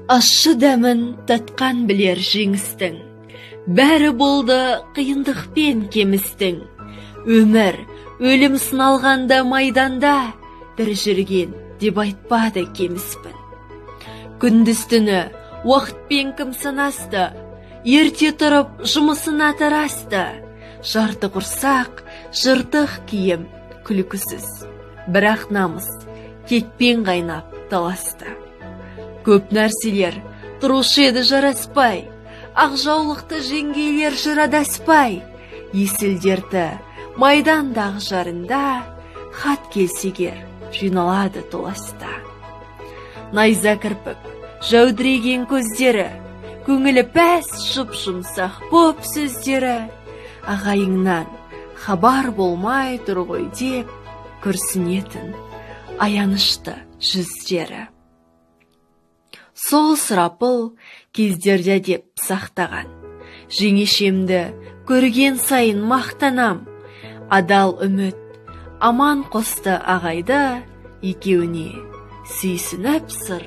Ащы дәмін татқан білер жеңістің, бәрі болды қиындықпен кемістің. Өмір, өлім сыналғанда майданда, тірі жүрген деп айтпады кеміспін. Күндіз түні уақытпен кім санасты, ерте тұрып жұмысына тарасты. Жарты құрсақ, жыртық киім, күлкісіз, бірақ намыс кекпен қайнап таласты. Көп нәрселер тұрушы еді жараспай, ақ жаулықты жеңгейлер жырадаспай. Есіл дерті майдандағы жарында, хат келсе егер жиналады толаста. Найза кірпік, жәудіреген көздері, көңілі пәс, жұп-жұмсақ боп сөздері. Ағайыңнан хабар болмай тұр ғой деп күрсінетін аянышты жүздері. Сол сұрапыл кездерде деп сақтаған жеңешемді көрген сайын мақтанам. Адал үміт аман қосты ағайды, екеуіне сүйсініп сыр